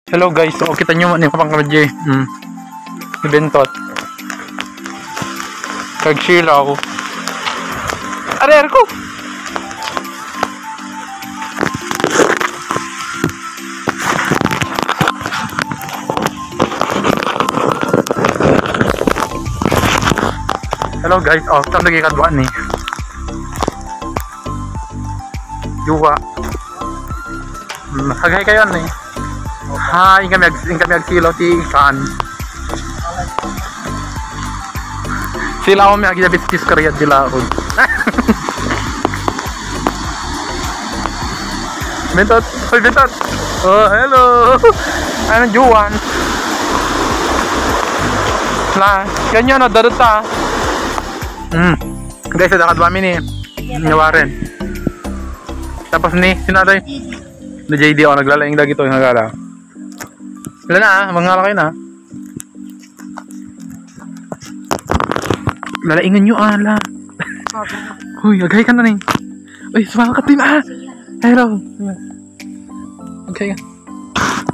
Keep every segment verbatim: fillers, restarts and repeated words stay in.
Hello guys, so kita nyo man yung pangkabadya eh. Hmm. Ni Bentot. Kag silaw. Are, are ko! Hello guys, oh, saan lagi kadwa ni? Juwa. Hmm, hagay kayo ni. Ha, ing kami ag-, ing kami agsilaw ti kan. Sila mo may agidabit kis kariat di laod. Bentot, hoy Bentot. Oh, hello. Ano, Juan? La, kanyan, no, dadot ta. Hmm. Guys, ada kadwa mi ni, ni Warren. Tapos ni, sino tayo? Ni J D, oh, naglalaing lagi to, nagala. Wala na, ah, mangala kayo na. Lalaingan nyo, ala. Huy, agay ka na ni. Uy, sumama ka din, ah. Hello. Agay ka.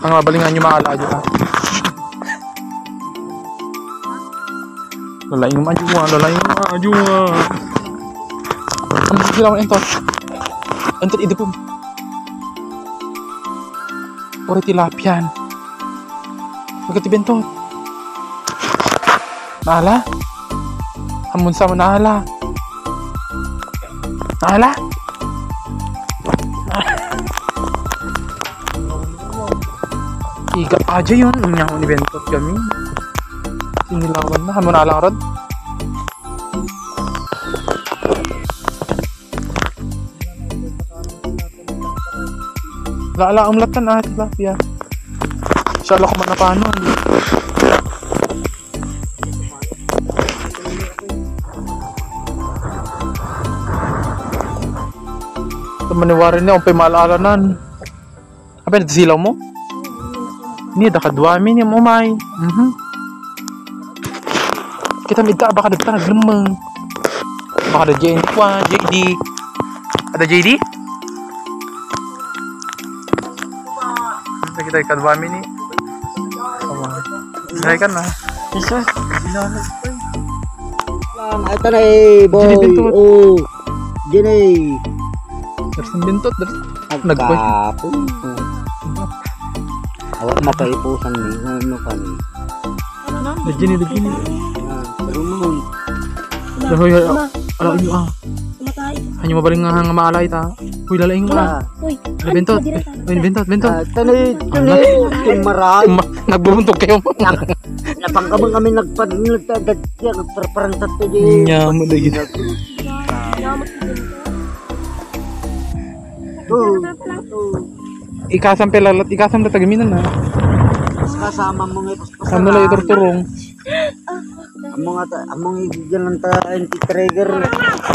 Ang mabalingan nyo, maala, ayo, ah. Lalaing mo, ayo, ah. Lalaing mo, ayo, ah. Ang sila ko, ento. Ento, idupom. Uri tilapian. Agad ti Bentot. Naala? Amun sa mo naala? Naala? Iga aja yun. Inya ni Bentot kami. Sinilawan na. Amun na lang rod. La, la, umlatan, ah, tilapia. Siya, la, kuman na paano, hindi. Ito maniwari niya, umpay maalaalanan. Apa yung silaw mo? Ni, dakadwa mi ni umay. Mhm. Kita mi da, baka dagta naglemmeng. Baka da J D, J D. Ada J D? Kita, kita, kadwa mi ni. Sama. Ay, ka na. Isa. Ito na eh, boy. Ginibinto. Oh. Gini. Darsan bintot, darsan. Nagpay. Agkapoy. Awak makaipusan ni, ano ka ni? Dagini, dagini. Ah, marunong. Dahoy, ala, ala, ala, ah. Sumatay. Hanyo mabaling nga, nga maalay ta. Uy, lalaing mo, ah. Uy, bintot. Uy, bintot, bintot. Ah, tanay, ala, tanay, tanay, maray. Ma-, nagbubuntog kayo. Napangkabang kami nagpag-, nagtagad siya, nagparparang tatlo di. Nya, mo, dagiti. Nya, mo, Ikasan pela lat, ikasan da tagaminan na. Kasama mo nga ipaspas. Amo la iturturong. Amo nga ta, amo nga idiyan lang ta anti trigger.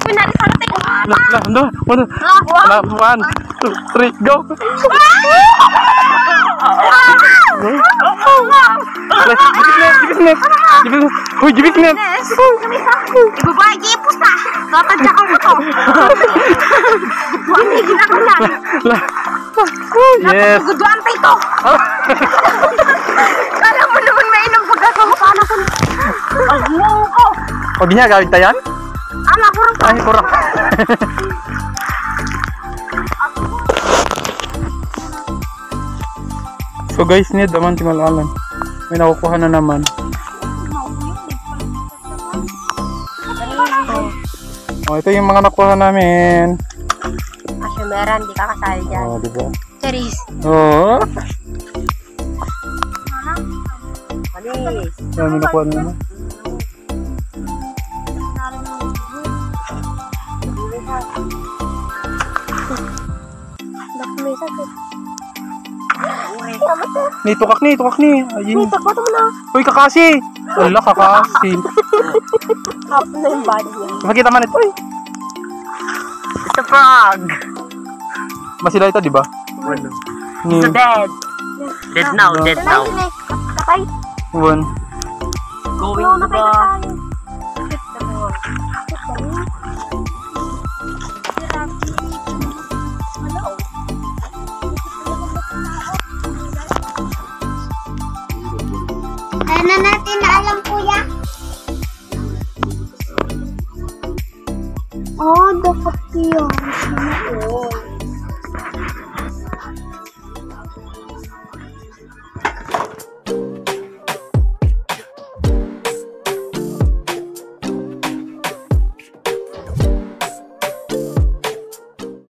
Kunwari sa atin. La, la, ano? Ano? La, one, two, three, go. Gibisnet, gibisnet, gibisnet. Hoy, gibisnet. Ibaba, ipos na. Tatadyakan ko to. Buwan, hindi na ko lang. La. Yes. Guduan pa ito. Kala mo naman mainom pagkakawa. Paano kung, ano ko? Pag niya, gawin tayan? Ala, kurang pa. Ay, kurang. So guys, ni daman ti malalan. May nakukuha na naman. Oh, ito yung mga nakuha namin. Kasi meron, di ka kasali dyan. Oh, di ba? Charis. Oo. Alis. Dami nakuha naman. May sakit. Ni, tukak ni, tukak ni. Ayun. May takot mo na. Uy, kakasi. Wala, kakasi. Hap na yung body niya. Makita man ito, eh. It's a frog. Masila ito, di ba? Ano? Ni. It's a dead. Dead now, dead now. Patay. One. Going to the Ano natin na alam, kuya? Oh, dapat yun. Sana all.